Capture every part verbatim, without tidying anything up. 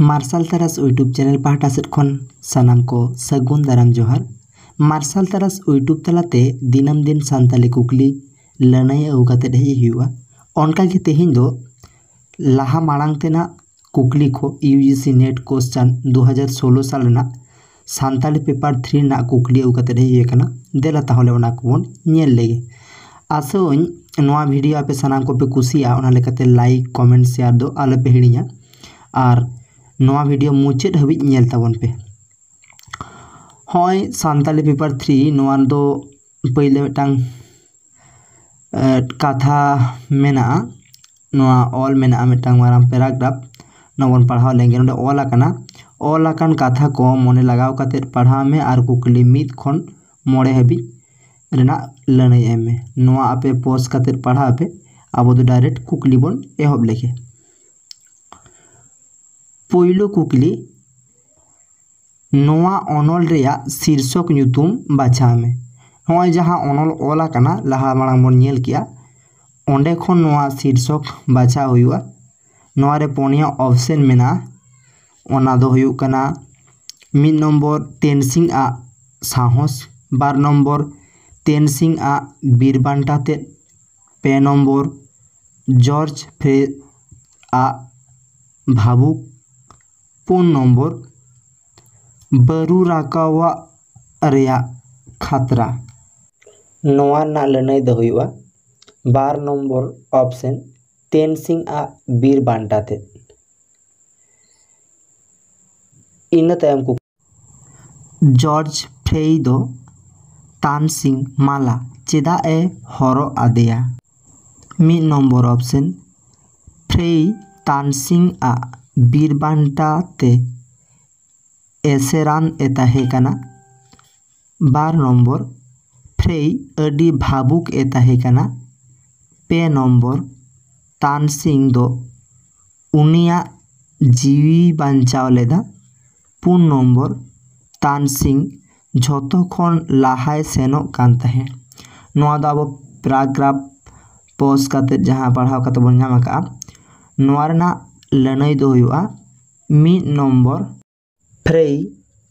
ᱢᱟᱨᱥᱟᱞ ᱛᱟᱨᱟᱥ YouTube channel ᱯᱟᱦᱴᱟ ᱥᱮᱫ ᱠᱷᱚᱱ ᱥᱟᱱᱟᱢ ᱠᱚ ᱥᱟᱹᱜᱩᱱ ᱫᱟᱨᱟᱢ ᱡᱚᱦᱟᱨ᱾ ᱢᱟᱨᱥᱟᱞ ᱛᱟᱨᱟᱥ YouTube ᱛᱟᱞᱟᱛᱮ ᱫᱤᱱᱟᱹᱢ ᱫᱤᱱ ᱥᱟᱱᱛᱟᱲᱤ ᱠᱩᱠᱞᱤ ᱞᱟᱹᱱᱟᱹᱭ ᱟᱹᱜᱩ ᱠᱟᱛᱮᱫ ᱦᱮᱡ ᱦᱩᱭᱩᱜᱼᱟ᱾ ᱚᱱᱠᱟᱜᱮ ᱛᱮᱦᱮᱧ ᱫᱚ ᱞᱟᱦᱟ ᱢᱟᱲᱟᱝ ᱛᱮᱱᱟᱜ ᱠᱩᱠᱞᱤ ᱠᱚ, ᱭᱩ ᱡᱤ ᱥᱤ ᱱᱮᱴ ᱠᱚᱥᱪᱟᱱ ᱫᱩ ᱦᱟᱡᱟᱨ ᱥᱳᱞᱳ ᱥᱟᱞ ᱨᱮᱱᱟᱜ ᱥᱟᱱᱛᱟᱲᱤ ᱯᱮᱯᱟᱨ ᱛᱷᱨᱤ ᱨᱮᱱᱟᱜ ᱠᱩᱠᱞᱤ ᱟᱹᱜᱩ ᱠᱟᱛᱮᱫ ᱦᱮᱡ ᱦᱩᱭ ᱟᱠᱟᱱᱟ᱾ ᱫᱮᱞᱟ ᱛᱟᱦᱚᱞᱮ ᱚᱱᱟ ᱠᱚᱵᱚᱱ ᱧᱮᱞ ᱞᱮᱜᱮ᱾ ᱟᱥᱟᱹᱣᱟᱹᱧ ᱱᱚᱣᱟ ᱵᱷᱤᱰᱤᱭᱳ ᱟᱯᱮ ᱥᱟᱱᱟᱢ ᱠᱚᱯᱮ ᱠᱩᱥᱤᱭᱟᱜᱼᱟ, ᱚᱱᱟ ᱞᱮᱠᱟᱛᱮ ᱞᱟᱭᱤᱠ, ᱠᱚᱢᱮᱱᱴ, ᱥᱮᱭᱟᱨ ᱫᱚ ᱟᱞᱚᱯᱮ ᱦᱤᱲᱤᱧᱟ᱾ ᱟᱨ ᱱᱚᱣᱟ ᱵᱷᱤᱰᱤᱭᱳ ᱢᱩᱪᱟᱹᱫ ᱦᱟᱹᱵᱤᱡ ᱧᱮᱞ ᱛᱟᱵᱚᱱ ᱯᱮ᱾ ᱦᱚᱸᱜᱼᱚᱭ ᱥᱟᱱᱛᱟᱲᱤ ᱯᱮᱯᱟᱨ ᱛᱷᱨᱤ, ᱱᱚᱣᱟ ᱫᱚ ᱯᱟᱹᱭᱞᱟᱹ ᱢᱤᱫᱴᱟᱝ, ᱮ, ᱠᱟᱛᱷᱟ ᱢᱮᱱᱟᱜᱼᱟ, ᱱᱚᱣᱟ ᱚᱞ ᱢᱮᱱᱟᱜᱼᱟ ᱢᱤᱫᱴᱟᱝ ᱢᱟᱨᱟᱝ ᱯᱮᱨᱟᱜᱨᱟᱯᱷ᱾ ᱱᱚᱣᱟ ᱵᱚᱱ ᱯᱟᱲᱦᱟᱣ ᱞᱮᱱᱜᱮ᱾ ᱱᱚᱰᱮ ᱚᱞ ᱟᱠᱟᱱᱟ, ᱚᱞ ᱟᱠᱟᱱ ᱠᱟᱛᱷᱟ ᱠᱚ ᱢᱚᱱᱮ ᱞᱟᱜᱟᱣ ᱠᱟᱛᱮᱫ ᱯᱟᱲᱦᱟᱣ ᱢᱮ ᱟᱨ ᱠᱩᱠᱞᱤ ᱢᱤᱫ ᱠᱷᱚᱱ ᱢᱚᱬᱮ ᱦᱟᱹᱵᱤᱡ ᱨᱮᱱᱟᱜ ᱞᱟᱹᱱᱟᱹᱭ ᱮᱢ ᱢᱮ᱾ ᱱᱚᱣᱟ ᱟᱯᱮ ᱯᱚᱡᱽ ᱠᱟᱛᱮᱫ ᱯᱟᱲᱦᱟᱣ ᱯᱮ᱾ ᱟᱵᱚ ᱫᱚ ᱰᱟᱭᱨᱮᱠᱴ ᱠᱩᱠᱞᱤ ᱵᱚᱱ ᱮᱦᱚᱵ ᱞᱮᱜᱮ᱾ ᱯᱳᱭᱞᱳ ᱠᱩᱠᱞᱤ, ᱱᱚᱣᱟ ᱚᱱᱚᱞ ᱨᱮᱭᱟᱜ ᱥᱤᱨᱥᱚᱠ ᱧᱩᱛᱩᱢ ᱵᱟᱪᱷᱟᱣ ᱢᱮ᱾ ᱱᱚᱜᱼᱚᱭ ᱡᱟᱦᱟᱸ ᱚᱱᱚᱞ ᱚᱞ ᱟᱠᱟᱱᱟ, ᱞᱟᱦᱟ ᱢᱟᱲᱟᱝ ᱵᱚᱱ ᱧᱮᱞ ᱠᱮᱜᱼᱟ, ᱚᱸᱰᱮ ᱠᱷᱚᱱ ᱱᱚᱣᱟ ᱥᱤᱨᱥᱚᱠ ᱵᱟᱪᱷᱟᱣ ᱦᱩᱭᱩᱜᱼᱟ᱾ ᱱᱚᱣᱟ ᱨᱮ ᱯᱩᱱᱭᱟ ᱚᱯᱥᱮᱱ ᱢᱮᱱᱟᱜᱼᱟ᱾ ᱚᱱᱟ ᱫᱚ ᱦᱩᱭᱩᱜ ᱠᱟᱱᱟ, ᱢᱤᱫ ᱱᱚᱢᱵᱚᱨ ᱛᱮᱱᱥᱤᱝ ᱟᱜ ᱥᱟᱦᱚᱥ, ᱵᱟᱨ ᱱᱚᱢᱵᱚᱨ ᱛᱮᱱᱥᱤᱝ ᱟᱜ ᱵᱤᱨ ᱵᱟᱱᱴᱟ ᱛᱮᱫ, ᱯᱮ ᱱᱚᱢᱵᱚᱨ ᱡᱚᱨᱡᱽ ᱯᱷᱨᱮ ᱟᱜ ᱵᱷᱟᱵᱩᱠ, ᱯᱩᱱ ᱱᱚᱢᱵᱚᱨ ᱵᱟᱹᱨᱩ ᱨᱟᱠᱟᱣᱟᱜ ᱨᱮᱭᱟᱜ ᱠᱷᱟᱛᱨᱟ᱾ ᱱᱚᱣᱟ ᱨᱮᱱᱟᱜ ᱞᱟᱹᱱᱟᱹᱭ ᱫᱚ ᱦᱩᱭᱩᱜᱼᱟ ᱵᱟᱨ ᱱᱚᱢᱵᱚᱨ ᱚᱯᱥᱮᱱ, ᱛᱮᱱᱥᱤᱝ ᱟᱜ ᱵᱤᱨ ᱵᱟᱱᱴᱟ ᱛᱮᱫ᱾ ᱤᱱᱟᱹ ᱛᱟᱭᱚᱢ ᱠᱩᱠᱞᱤ, ᱡᱚᱨᱡᱽ ᱯᱷᱨᱮᱭ ᱫᱚ ᱛᱟᱱᱥᱤᱝ ᱢᱟᱞᱟ ᱪᱮᱫᱟᱜ ᱮ ᱦᱚᱨᱚᱜ ᱟᱫᱮᱭᱟ? ᱢᱤᱫ ᱱᱚᱢᱵᱚᱨ ᱚᱯᱥᱮᱱ, ᱯᱷᱨᱮᱭ ᱛᱟᱱᱥᱤᱝ ᱟᱜ ᱵᱤᱨ ᱵᱟᱱᱴᱟ ᱛᱮ ᱮᱥᱮᱨᱟᱱ ᱮ ᱛᱟᱦᱮᱸ ᱠᱟᱱᱟ᱾ ᱵᱟᱨ ᱱᱚᱢᱵᱚᱨ, ᱯᱷᱨᱮᱭ ᱟᱹᱰᱤ ᱵᱷᱟᱵᱩᱠ ᱮ ᱛᱟᱦᱮᱸ ᱠᱟᱱᱟ᱾ ᱯᱮ ᱱᱚᱢᱵᱚᱨ, ᱛᱟᱱᱥᱤᱝ ᱫᱚ ᱩᱱᱤᱭᱟᱜ ᱡᱤᱣᱤ ᱵᱟᱧᱪᱟᱣ ᱞᱮᱫᱟ᱾ ᱯᱩᱱ ᱱᱚᱢᱵᱚᱨ, ᱛᱟᱱᱥᱤᱝ ᱡᱷᱚᱛᱚ ᱠᱷᱚᱱ ᱞᱟᱦᱟᱭ ᱥᱮᱱᱚᱜ ᱠᱟᱱ ᱛᱟᱦᱮᱸᱫ᱾ ᱱᱚᱣᱟ ᱫᱚ ᱟᱵᱚ ᱯᱮᱨᱟᱜᱨᱟᱯᱷ ᱯᱚᱡᱽ ᱠᱟᱛᱮᱫ ᱡᱟᱦᱟᱸ ᱯᱟᱲᱦᱟᱣ ᱠᱟᱛᱮᱫ ᱵᱚᱱ ᱧᱟᱢ ᱟᱠᱟᱫᱼᱟ, ᱱᱚᱣᱟ ᱨᱮᱱᱟᱜ ᱞᱟᱹᱱᱟᱹᱭ ᱫᱚ ᱦᱩᱭᱩᱜᱼᱟ, ᱢᱤᱫ ᱱᱚᱢᱵᱚᱨ, ᱯᱷᱨᱮᱭ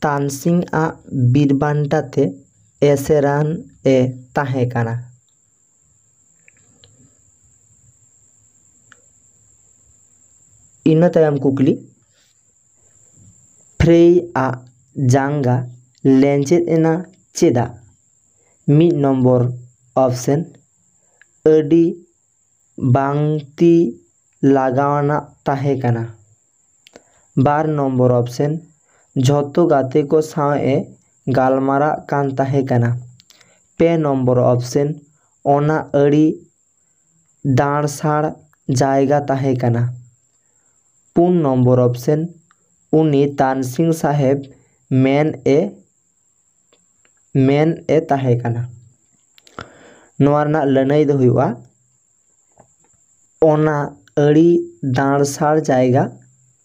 ᱛᱟᱱᱥᱤᱝ ᱟᱜ ᱵᱤᱨᱵᱟᱱᱴᱟ ᱛᱮ ᱮᱥᱮᱨᱟᱱ ᱮ ᱛᱟᱦᱮᱸ ᱠᱟᱱᱟ᱾ ᱤᱱᱟᱹ ᱛᱟᱭᱚᱢ ᱠᱩᱠᱞᱤ, ᱯᱷᱨᱮᱭ ᱟᱜ ᱡᱟᱸᱜᱟ ᱞᱮᱸᱡᱮᱫ ᱮᱱᱟ ᱪᱮᱫᱟᱜ? ᱢᱤᱫ ᱱᱚᱢᱵᱚᱨ ᱚᱯᱥᱮᱱ, ᱟᱹᱰᱤ ᱵᱟᱝᱛᱤ ᱞᱟᱜᱟᱣᱟᱱᱟᱜ ᱛᱟᱦᱮᱸ ᱠᱟᱱᱟ᱾ ᱵᱟᱨ ᱱᱚᱢᱵᱚᱨ ᱚᱯᱥᱮᱱ, ᱡᱷᱚᱛᱚ ᱜᱟᱛᱮ ᱠᱚ ᱥᱟᱶ ᱮ ᱜᱟᱞᱢᱟᱨᱟᱜ ᱠᱟᱱ ᱛᱟᱦᱮᱸ ᱠᱟᱱᱟ᱾ ᱯᱮ ᱱᱚᱢᱵᱚᱨ ᱚᱯᱥᱮᱱ, ᱚᱱᱟ ᱟᱹᱲᱤ ᱫᱟᱬᱥᱟᱲ ᱡᱟᱭᱜᱟ ᱛᱟᱦᱮᱸ ᱠᱟᱱᱟ᱾ ᱯᱩᱱ ᱱᱚᱢᱵᱚᱨ ᱚᱯᱥᱮᱱ, ᱩᱱᱤ ᱛᱟᱱᱥᱤᱝ ᱥᱟᱦᱮᱵᱽ ᱢᱮᱱ ᱮ, ᱢᱮᱱ ᱮ ᱛᱟᱦᱮᱸ ᱠᱟᱱᱟ᱾ ᱱᱚᱣᱟ ᱨᱮᱱᱟᱜ ᱞᱟᱹᱱᱟᱹᱭ ᱫᱚ ᱦᱩᱭᱩᱜᱼᱟ, ᱚᱱᱟ ᱟᱹᱲᱤ ᱫᱟᱬᱥᱟᱲ ᱡᱟᱭᱜᱟ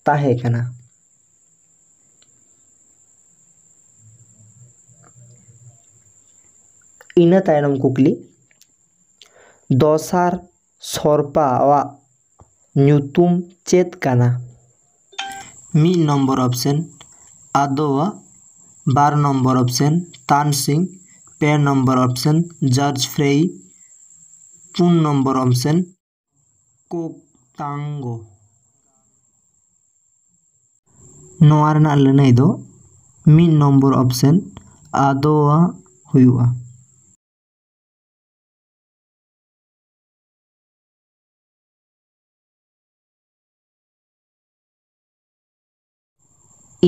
ᱛᱟᱦᱮᱸ ᱠᱟᱱᱟ᱾ ᱤᱱᱟᱹ ᱛᱟᱭᱱᱚᱢ ᱠᱩᱠᱞᱤ, ᱫᱚᱥᱟᱨ ᱥᱚᱨᱯᱟᱣᱟᱜ ᱧᱩᱛᱩᱢ ᱪᱮᱫ ᱠᱟᱱᱟ? ᱢᱤᱫ ᱱᱚᱢᱵᱚᱨ ᱚᱯᱥᱮᱱ ᱟᱫᱚᱣᱟ, ᱵᱟᱨ ᱱᱚᱢᱵᱚᱨ ᱚᱯᱥᱮᱱ ᱛᱟᱱᱥᱤᱝ, ᱯᱮ ᱱᱚᱢᱵᱚᱨ ᱚᱯᱥᱮᱱ ᱡᱚᱨᱡᱽ ᱯᱷᱨᱮᱭ, ᱯᱩᱱ ᱱᱚᱢᱵᱚᱨ ᱚᱯᱥᱮᱱ ᱠᱳᱠᱛᱟᱝᱜᱳ᱾ ᱱᱚᱣᱟ ᱨᱮᱱᱟᱜ ᱞᱟᱹᱱᱟᱹᱭ ᱫᱚ ᱢᱤᱫ ᱱᱚᱢᱵᱚᱨ ᱚᱯᱥᱮᱱ ᱟᱫᱚᱣᱟ ᱦᱩᱭᱩᱜᱼᱟ᱾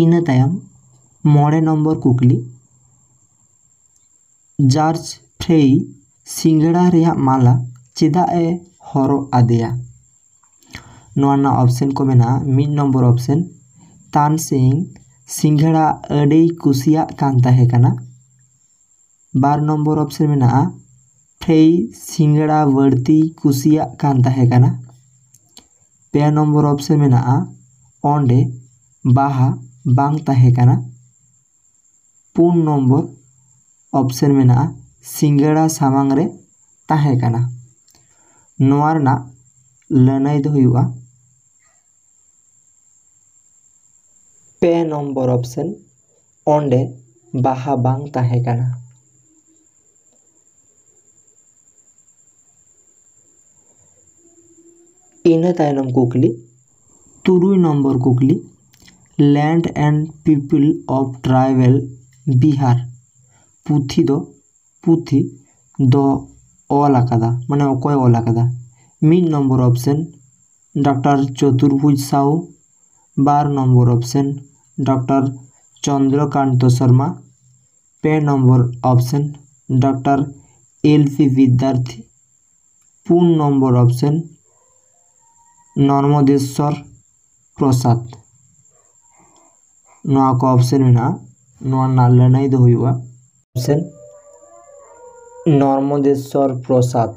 ᱤᱱᱟᱹ ᱛᱟᱭᱚᱢ ᱢᱚᱬᱮ ᱱᱚᱢᱵᱚᱨ ᱠᱩᱠᱞᱤ, ᱡᱟᱨᱡᱽ ᱯᱷᱨᱮᱭ ᱥᱤᱸᱜᱟᱹᱲᱟ ᱨᱮᱭᱟᱜ ᱢᱟᱞᱟ ᱪᱮᱫᱟᱜ ᱮ ᱦᱚᱨᱚᱜ ᱟᱫᱮᱭᱟ? ᱱᱚᱣᱟ ᱨᱮᱱᱟᱜ ᱚᱯᱥᱮᱱ ᱠᱚ ᱢᱮᱱᱟᱜᱼᱟ, ᱢᱤᱫ ᱱᱚᱢᱵᱚᱨ ᱚᱯᱥᱮᱱ, ᱛᱟᱱᱥᱤᱝ ᱥᱤᱸᱜᱟᱹᱲᱟ ᱟᱹᱰᱤᱭ ᱠᱩᱥᱤᱭᱟᱜ ᱠᱟᱱ ᱛᱟᱦᱮᱸ ᱠᱟᱱᱟ᱾ ᱵᱟᱨ ᱱᱚᱢᱵᱚᱨ ᱚᱯᱥᱮᱱ ᱢᱮᱱᱟᱜᱼᱟ, ᱯᱷᱨᱮᱭ ᱥᱤᱸᱜᱟᱹᱲᱟ ᱵᱟᱹᱲᱛᱤᱭ ᱠᱩᱥᱤᱭᱟᱜ ᱠᱟᱱ ᱛᱟᱦᱮᱸ ᱠᱟᱱᱟ᱾ ᱯᱮ ᱱᱚᱢᱵᱚᱨ ᱚᱯᱥᱮᱱ ᱢᱮᱱᱟᱜᱼᱟ, ᱚᱸᱰᱮ ᱵᱟᱦᱟ ᱵᱟᱝ ᱛᱟᱦᱮᱸ ᱠᱟᱱᱟ᱾ ᱯᱩᱱ ᱱᱚᱢᱵᱚᱨ ᱚᱯᱥᱮᱱ ᱢᱮᱱᱟᱜᱼᱟ, ᱥᱤᱸᱜᱟᱹᱲᱟ ᱥᱟᱢᱟᱝ ᱨᱮ ᱛᱟᱦᱮᱸ ᱠᱟᱱᱟ᱾ ᱱᱚᱣᱟ ᱨᱮᱱᱟᱜ ᱞᱟᱹᱱᱟᱹᱭ ᱫᱚ ᱦᱩᱭᱩᱜᱼᱟ, ᱯᱮ ᱱᱚᱢᱵᱚᱨ ᱚᱯᱥᱮᱱ, ᱚᱸᱰᱮ ᱵᱟᱦᱟ ᱵᱟᱝ ᱛᱟᱦᱮᱸ ᱠᱟᱱᱟ᱾ ᱤᱱᱟᱹ ᱛᱟᱭᱱᱚᱢ ᱠᱩᱠᱞᱤ, ᱛᱩᱨᱩᱭ ᱱᱚᱢᱵᱚᱨ ᱠᱩᱠᱞᱤ, Land and People of Tribal Bihar ᱯᱩᱛᱷᱤ ᱫᱚ, ᱯᱩᱛᱷᱤ ᱫᱚ ᱚᱞ ᱟᱠᱟᱫᱟ, ᱢᱟᱱᱮ ᱚᱠᱚᱭ ᱚᱞ ᱟᱠᱟᱫᱟ? ᱢᱤᱫ number option, doctor Chaturbhuj Sahu. ᱵᱟᱨ number option, doctor Chandrakanta Sarma. ᱯᱮ number option, doctor L P Vidyarthi. ᱯᱩᱱ ᱱᱚᱢᱵᱚᱨ ᱚᱯᱥᱮᱱ, ᱱᱚᱨᱢᱚᱫᱮᱥᱥᱚᱨ ᱯᱨᱚᱥᱟᱫᱽ᱾ ᱱᱚᱣᱟ ᱠᱚ ᱚᱯᱥᱮᱱ ᱢᱮᱱᱟᱜᱼᱟ, ᱱᱚᱣᱟ ᱨᱮᱱᱟᱜ ᱞᱟᱹᱱᱟᱹᱭ ᱫᱚ ᱦᱩᱭᱩᱜᱼᱟ ᱚᱯᱥᱮᱱ ᱱᱚᱨᱢᱚᱫᱮᱥᱥᱚᱨ ᱯᱨᱚᱥᱟᱫᱽ᱾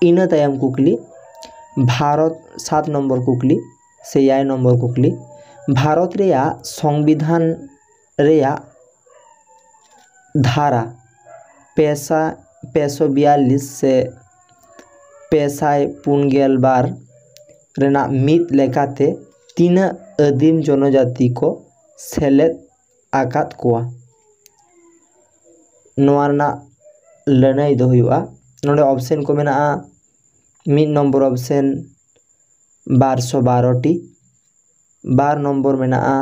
ᱤᱱᱟᱹ ᱛᱟᱭᱚᱢ ᱠᱩᱠᱞᱤ, ᱵᱷᱟᱨᱚᱛ, ᱥᱟᱛ ᱱᱚᱢᱵᱚᱨ ᱠᱩᱠᱞᱤ ᱥᱮ ᱮᱭᱟᱭ ᱱᱚᱢᱵᱚᱨ ᱠᱩᱠᱞᱤ, ᱵᱷᱟᱨᱚᱛ ᱨᱮᱭᱟᱜ ᱥᱚᱝᱵᱤᱫᱷᱟᱱ ᱨᱮᱭᱟᱜ ᱫᱷᱟᱨᱟ ᱯᱮ ᱥᱟᱭ, ᱯᱮ ᱥᱚ ᱵᱤᱭᱟᱞᱞᱤᱥ ᱥᱮ ᱯᱮ ᱥᱟᱭ ᱯᱩᱱ ᱜᱮᱞ ᱵᱟᱨ ᱨᱮᱱᱟᱜ ᱢᱤᱫ ᱞᱮᱠᱟᱛᱮ ᱛᱤᱱᱟᱹᱜ ᱟᱹᱫᱤᱢ ᱡᱚᱱᱚᱡᱟᱹᱛᱤ ᱠᱚ ᱥᱮᱞᱮᱫ ᱟᱠᱟᱫ ᱠᱚᱣᱟ? ᱱᱚᱣᱟ ᱨᱮᱱᱟᱜ ᱞᱟᱹᱱᱟᱹᱭ ᱫᱚ ᱦᱩᱭᱩᱜᱼᱟ, ᱱᱚᱰᱮ ᱚᱯᱥᱮᱱ ᱠᱚ ᱢᱮᱱᱟᱜᱼᱟ, ᱢᱤᱫ ᱱᱚᱢᱵᱚᱨ ᱚᱯᱥᱮᱱ ᱵᱟᱨ ᱥᱚ ᱵᱟᱨᱚ ᱴᱤ, ᱵᱟᱨ ᱱᱚᱢᱵᱚᱨ ᱢᱮᱱᱟᱜᱼᱟ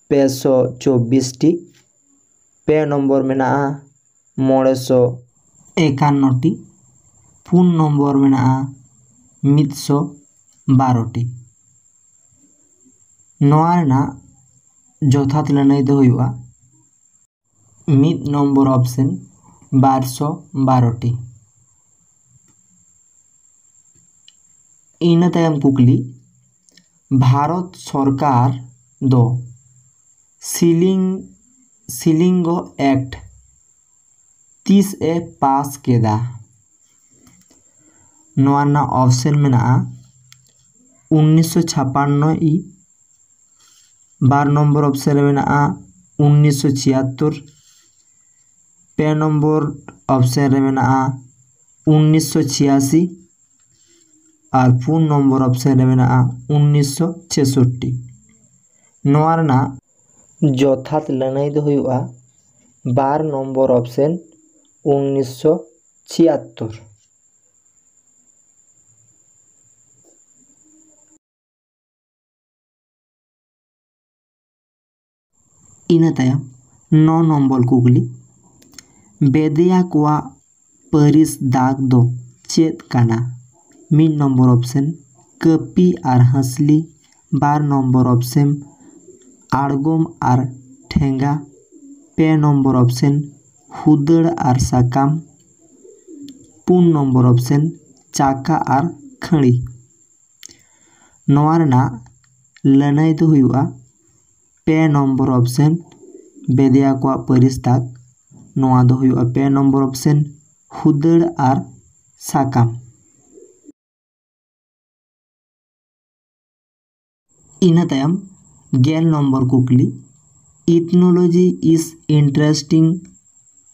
ᱯᱮ ᱥᱚ ᱪᱚᱵᱵᱤᱥ ᱴᱤ, ᱯᱮ ᱱᱚᱢᱵᱚᱨ ᱢᱮᱱᱟᱜᱼᱟ ᱢᱚᱬᱮ ᱥᱚ ᱮᱠᱟᱱᱱᱚ ᱴᱤ, ᱯᱩᱱ ᱱᱚᱢᱵᱚᱨ ᱢᱮᱱᱟᱜᱼᱟ ᱢᱤᱫ ᱥᱚ ᱵᱟᱨᱚ ᱴᱤ᱾ ᱱᱚᱣᱟ ᱨᱮᱱᱟᱜ ᱡᱚᱛᱷᱟᱛ ᱞᱟᱹᱱᱟᱹᱭ ᱫᱚ ᱦᱩᱭᱩᱜᱼᱟ ᱢᱤᱫ ᱱᱚᱢᱵᱚᱨ ᱚᱯᱥᱮᱱ ᱵᱟᱨ ᱥᱚ ᱵᱟᱨᱚ ᱴᱤ᱾ ᱤᱱᱟᱹ ᱛᱟᱭᱚᱢ ᱠᱩᱠᱞᱤ, ᱵᱷᱟᱨᱚᱛ ᱥᱚᱨᱠᱟᱨ ᱫᱚ ᱥᱤᱞᱤᱝ, ᱥᱤᱞᱤᱝᱜᱚ ᱮᱠᱴ ᱛᱤᱥ ᱮ ᱯᱟᱥ ᱠᱮᱫᱟ? ᱱᱚᱣᱟ ᱨᱮᱱᱟᱜ ᱚᱯᱥᱮᱱ ᱢᱮᱱᱟᱜᱼᱟ ᱩᱱᱤᱥᱥᱚ ᱪᱷᱟᱯᱟᱱᱱᱚ ᱤ, ᱵᱟᱨ ᱱᱚᱢᱵᱚᱨ ᱚᱯᱥᱮᱱ ᱨᱮ ᱢᱮᱱᱟᱜᱼᱟ ᱩᱱᱤᱥᱥᱚ ᱪᱷᱤᱭᱟᱛᱛᱳᱨ, ᱯᱮ ᱱᱚᱢᱵᱚᱨ ᱚᱯᱥᱮᱱ ᱨᱮ ᱢᱮᱱᱟᱜᱼᱟ ᱩᱱᱤᱥᱥᱚ ᱪᱷᱤᱭᱟᱥᱤ, ᱟᱨ ᱯᱩᱱ ᱱᱚᱢᱵᱚᱨ ᱚᱯᱥᱮᱱ ᱨᱮ ᱢᱮᱱᱟᱜᱼᱟ ᱩᱱᱤᱥᱥᱚ ᱪᱷᱮᱥᱚᱴᱴᱤ᱾ ᱱᱚᱣᱟ ᱨᱮᱱᱟᱜ ᱡᱚᱛᱷᱟᱛ ᱞᱟᱹᱱᱟᱹᱭ ᱫᱚ ᱦᱩᱭᱩᱜᱼᱟ ᱵᱟᱨ ᱱᱚᱢᱵᱚᱨ ᱚᱯᱥᱮᱱ, ᱩᱱᱤᱥᱥᱚ ᱪᱷᱤᱭᱟᱛᱛᱳᱨ᱾ ᱤᱱᱟᱹ ᱛᱟᱭᱚᱢ ᱱᱚ ᱱᱚᱢᱵᱚᱨ ᱠᱩᱠᱞᱤ, ᱵᱮᱫᱮᱭᱟ ᱠᱚᱣᱟᱜ ᱯᱟᱹᱨᱤᱥ ᱫᱟᱜᱽ ᱫᱚ ᱪᱮᱫ ᱠᱟᱱᱟ? ᱢᱤᱫ ᱱᱚᱢᱵᱚᱨ ᱚᱯᱥᱮᱱ ᱠᱟᱹᱯᱤ ᱟᱨ ᱦᱟᱸᱥᱞᱤ, ᱵᱟᱨ ᱱᱚᱢᱵᱚᱨ ᱚᱯᱥᱮᱱ ᱟᱬᱜᱚᱢ ᱟᱨ ᱴᱷᱮᱸᱜᱟ, ᱯᱮ ᱱᱚᱢᱵᱚᱨ ᱚᱯᱥᱮᱱ ᱦᱩᱫᱟᱹᱲ ᱟᱨ ᱥᱟᱠᱟᱢ, ᱯᱩᱱ ᱱᱚᱢᱵᱚᱨ ᱚᱯᱥᱮᱱ ᱪᱟᱠᱟ ᱟᱨ ᱠᱷᱟᱹᱲᱤ᱾ ᱱᱚᱣᱟ ᱨᱮᱱᱟᱜ ᱞᱟᱹᱱᱟᱹᱭ ᱫᱚ ᱦᱩᱭᱩᱜᱼᱟ ᱯᱮ ᱱᱚᱢᱵᱚᱨ ᱚᱯᱥᱮᱱ ᱵᱮᱫᱮᱭᱟ ᱠᱚᱣᱟᱜ ᱯᱟᱹᱨᱤᱥ ᱫᱟᱜᱽ᱾ ᱱᱚᱣᱟ ᱫᱚ ᱦᱩᱭᱩᱜᱼᱟ ᱯᱮ ᱱᱚᱢᱵᱚᱨ ᱚᱯᱥᱮᱱ ᱦᱩᱫᱟᱹᱲ ᱟᱨ ᱥᱟᱠᱟᱢ᱾ ᱤᱱᱟᱹ ᱛᱟᱭᱚᱢ ᱜᱮᱞ ᱱᱚᱢᱵᱚᱨ ᱠᱩᱠᱞᱤ, Ethnology is interesting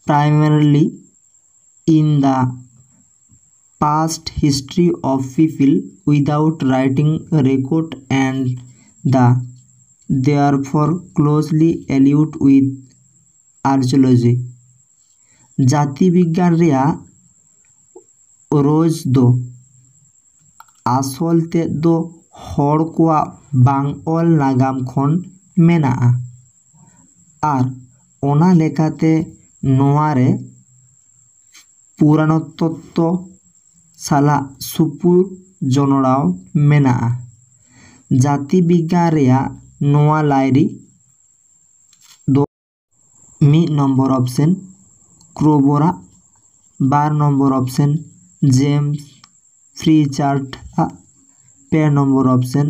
primarily in the past history of people without writing record and the therefore closely allied with archaeology. ᱡᱟᱹᱛᱤ ᱵᱤᱜᱽᱜᱟᱱ ᱨᱮᱭᱟᱜ ᱨᱚᱡᱽ ᱫᱚ ᱟᱥᱚᱞ ᱛᱮᱫ ᱫᱚ ᱦᱚᱲ ᱠᱚᱣᱟᱜ ᱵᱟᱝ ᱚᱞ ᱱᱟᱜᱟᱢ ᱠᱷᱚᱱ ᱢᱮᱱᱟᱜᱼᱟ ᱟᱨ ᱚᱱᱟ ᱞᱮᱠᱟᱛᱮ ᱱᱚᱣᱟ ᱨᱮ ᱯᱩᱨᱟᱱᱚᱛᱛᱚ ᱥᱟᱞᱟᱜ ᱥᱩᱯᱩᱨ ᱡᱚᱱᱚᱲᱟᱣ ᱢᱮᱱᱟᱜᱼᱟ᱾ ᱡᱟᱹᱛᱤ ᱵᱤᱜᱽᱜᱟᱱ ᱨᱮᱭᱟᱜ ᱱᱚᱣᱟ ᱞᱟᱭᱨᱤ ᱫᱚ ᱢᱤᱫ ᱱᱚᱢᱵᱚᱨ ᱚᱯᱥᱮᱱ ᱠᱨᱳᱵᱚᱨᱟᱜ, ᱵᱟᱨ ᱱᱚᱢᱵᱚᱨ ᱚᱯᱥᱮᱱ ᱡᱮᱢᱥ ᱯᱷᱨᱤᱪᱟᱨᱰ ᱟᱜ, ᱯᱮ ᱱᱚᱢᱵᱚᱨ ᱚᱯᱥᱮᱱ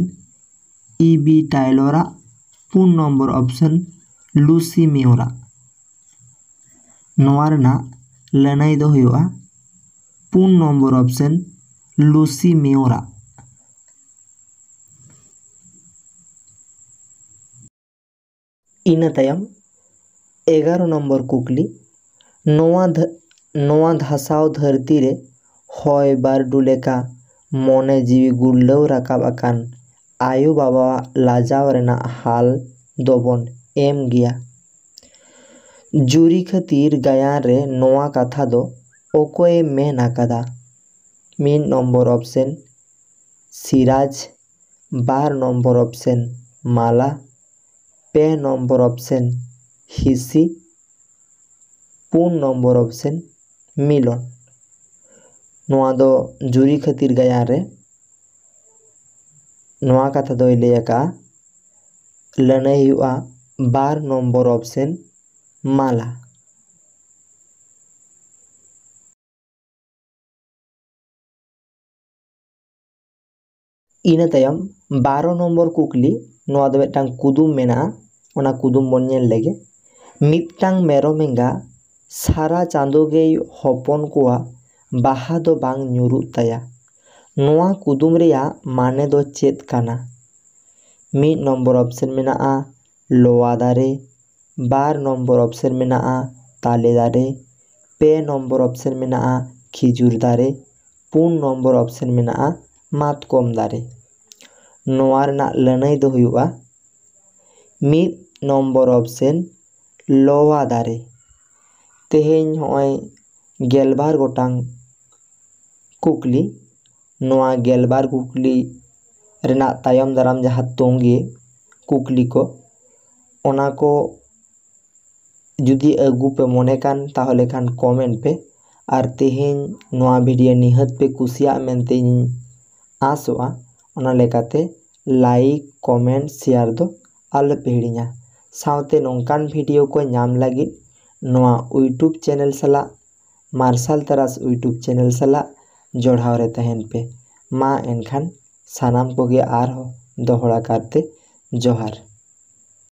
ᱤ ᱵᱤ ᱴᱟᱭᱞᱚᱨᱟᱜ, ᱯᱩᱱ ᱱᱚᱢᱵᱚᱨ ᱚᱯᱥᱮᱱ ᱞᱩᱥᱤ ᱢᱮᱭᱚᱨᱟᱜ᱾ ᱱᱚᱣᱟ ᱨᱮᱱᱟᱜ ᱞᱟᱹᱱᱟᱹᱭ ᱫᱚ ᱦᱩᱭᱩᱜᱼᱟ ᱯᱩᱱ ᱱᱚᱢᱵᱚᱨ ᱚᱯᱥᱮᱱ ᱞᱩᱥᱤ ᱢᱮᱭᱚᱨᱟᱜ᱾ ᱤᱱᱟᱹ ᱛᱟᱭᱚᱢ ᱮᱜᱟᱨᱚ ᱱᱚᱢᱵᱚᱨ ᱠᱩᱠᱞᱤ, ᱱᱚᱣᱟ ᱫᱷᱟ-, ᱱᱚᱣᱟ ᱫᱷᱟᱥᱟᱣ ᱫᱷᱟᱹᱨᱛᱤ ᱨᱮ ᱦᱚᱭ ᱵᱟᱹᱨᱰᱩ ᱞᱮᱠᱟ ᱢᱚᱱᱮ ᱡᱤᱣᱤ ᱜᱩᱨᱞᱟᱹᱣ ᱨᱟᱠᱟᱵ ᱟᱠᱟᱱ ᱟᱭᱳ ᱵᱟᱵᱟᱣᱟᱜ ᱞᱟᱡᱟᱣ ᱨᱮᱱᱟᱜ ᱦᱟᱞ ᱫᱚᱵᱚᱱ ᱮᱢ ᱜᱮᱭᱟ᱾ ᱡᱩᱨᱤ ᱠᱷᱟᱹᱛᱤᱨ ᱜᱟᱭᱟᱱ ᱨᱮ ᱱᱚᱣᱟ ᱠᱟᱛᱷᱟ ᱫᱚ ᱚᱠᱚᱭᱮ ᱢᱮᱱ ᱟᱠᱟᱫᱟ? ᱢᱤᱫ ᱱᱚᱢᱵᱚᱨ ᱚᱯᱥᱮᱱ ᱥᱤᱨᱟᱡᱽ, ᱵᱟᱨ ᱱᱚᱢᱵᱚᱨ ᱚᱯᱥᱮᱱ ᱢᱟᱞᱟ, ᱯᱮ ᱱᱚᱢᱵᱚᱨ ᱚᱯᱥᱮᱱ ᱦᱤᱥᱤ, ᱯᱩᱱ ᱱᱚᱢᱵᱚᱨ ᱚᱯᱥᱮᱱ ᱢᱤᱞᱚᱱ᱾ ᱱᱚᱣᱟ ᱫᱚ ᱡᱩᱨᱤ ᱠᱷᱟᱹᱛᱤᱨ ᱜᱟᱭᱟᱱ ᱨᱮ ᱱᱚᱣᱟ ᱠᱟᱛᱷᱟ ᱫᱚᱭ ᱞᱟᱹᱭ ᱟᱠᱟᱫᱼᱟ, ᱞᱟᱹᱱᱟᱹᱭ ᱦᱩᱭᱩᱜᱼᱟ ᱵᱟᱨ ᱱᱚᱢᱵᱚᱨ ᱚᱯᱥᱮᱱ ᱢᱟᱞᱟ᱾ ᱤᱱᱟᱹ ᱛᱟᱭᱚᱢ ᱵᱟᱨᱚ ᱱᱚᱢᱵᱚᱨ ᱠᱩᱠᱞᱤ, ᱱᱚᱣᱟ ᱫᱚ ᱢᱤᱫᱴᱟᱝ ᱠᱩᱫᱩᱢ ᱢᱮᱱᱟᱜᱼᱟ, ᱚᱱᱟ ᱠᱩᱫᱩᱢ ᱵᱚᱱ ᱧᱮᱞ ᱞᱮᱜᱮ᱾ ᱢᱤᱫᱴᱟᱝ ᱢᱮᱨᱚᱢ ᱮᱸᱜᱟ ᱥᱟᱨᱟ ᱪᱟᱸᱫᱳ ᱜᱮᱭ ᱦᱚᱯᱚᱱ ᱠᱚᱣᱟ, ᱵᱟᱦᱟ ᱫᱚ ᱵᱟᱝ ᱧᱩᱨᱩᱜ ᱛᱟᱭᱟ᱾ ᱱᱚᱣᱟ ᱠᱩᱫᱩᱢ ᱨᱮᱭᱟᱜ ᱢᱟᱱᱮ ᱫᱚ ᱪᱮᱫ ᱠᱟᱱᱟ? ᱢᱤᱫ ᱱᱚᱢᱵᱚᱨ ᱚᱯᱥᱮᱱ ᱢᱮᱱᱟᱜᱼᱟ ᱞᱚᱣᱟ ᱫᱟᱨᱮ, ᱵᱟᱨ ᱱᱚᱢᱵᱚᱨ ᱚᱯᱥᱮᱱ ᱢᱮᱱᱟᱜᱼᱟ ᱛᱟᱞᱮ ᱫᱟᱨᱮ, ᱯᱮ ᱱᱚᱢᱵᱚᱨ ᱚᱯᱥᱮᱱ ᱢᱮᱱᱟᱜᱼᱟ ᱠᱷᱤᱡᱩᱨ ᱫᱟᱨᱮ, ᱯᱩᱱ ᱱᱚᱢᱵᱚᱨ ᱚᱯᱥᱮᱱ ᱢᱮᱱᱟᱜᱼᱟ ᱢᱟᱛᱠᱚᱢ ᱫᱟᱨᱮ᱾ ᱱᱚᱣᱟ ᱨᱮᱱᱟᱜ ᱞᱟᱹᱱᱟᱹᱭ ᱫᱚ ᱦᱩᱭᱩᱜᱼᱟ, ᱢᱤᱫ ᱱᱚᱢᱵᱚᱨ ᱚᱯᱥᱮᱱ ᱞᱚᱣᱟ ᱫᱟᱨᱮ᱾ ᱛᱮᱦᱮᱧ ᱦᱚᱸᱜᱼᱚᱭ ᱜᱮᱞᱵᱟᱨ ᱜᱚᱴᱟᱝ ᱠᱩᱠᱞᱤ᱾ ᱱᱚᱣᱟ ᱜᱮᱞᱵᱟᱨ ᱠᱩᱠᱞᱤ ᱨᱮᱱᱟᱜ ᱛᱟᱭᱚᱢ ᱫᱟᱨᱟᱢ ᱡᱟᱦᱟᱸ ᱛᱚᱸᱜᱮ ᱠᱩᱠᱞᱤ ᱠᱚ, ᱚᱱᱟ ᱠᱚ ᱡᱩᱫᱤ ᱟᱹᱜᱩ ᱯᱮ ᱢᱚᱱᱮ ᱠᱟᱱ, ᱛᱟᱦᱚᱞᱮ ᱠᱷᱟᱱ ᱠᱚᱢᱮᱱᱴ ᱯᱮ᱾ ᱟᱨ ᱛᱮᱦᱮᱧ ᱱᱚᱣᱟ ᱵᱷᱤᱰᱤᱭᱳ ᱱᱤᱦᱟᱹᱛ ᱯᱮ ᱠᱩᱥᱤᱭᱟᱜ ᱢᱮᱱᱛᱮ ᱤᱧᱤᱧ ᱟᱥᱚᱜᱼᱟ᱾ ᱚᱱᱟ ᱞᱮᱠᱟᱛᱮ ᱞᱟᱭᱤᱠ, ᱠᱚᱢᱮᱱᱴ, ᱥᱮᱭᱟᱨ ᱫᱚ ᱟᱞᱚ ᱯᱮ ᱦᱤᱲᱤᱧᱟ᱾ ᱥᱟᱶᱛᱮ ᱱᱚᱝᱠᱟᱱ ᱵᱷᱤᱰᱤᱭᱳ ᱠᱚ ᱧᱟᱢ ᱞᱟᱹᱜᱤᱫ ᱱᱚᱣᱟ ᱤᱭᱩᱴᱩᱵᱽ ᱪᱮᱱᱮᱞ ᱥᱟᱞᱟᱜ, ᱢᱟᱨᱥᱟᱞ ᱛᱟᱨᱟᱥ ᱤᱭᱩᱴᱩᱵᱽ ᱪᱮᱱᱮᱞ ᱥᱟᱞᱟᱜ ᱡᱚᱲᱟᱣ ᱨᱮ ᱛᱟᱦᱮᱱ ᱯᱮ᱾ ᱢᱟ ᱮᱱᱠᱷᱟᱱ ᱥᱟᱱᱟᱢ ᱠᱚᱜᱮ ᱟᱨᱦᱚᱸ ᱫᱚᱦᱲᱟ ᱠᱟᱨᱛᱮ ᱡᱚᱦᱟᱨ᱾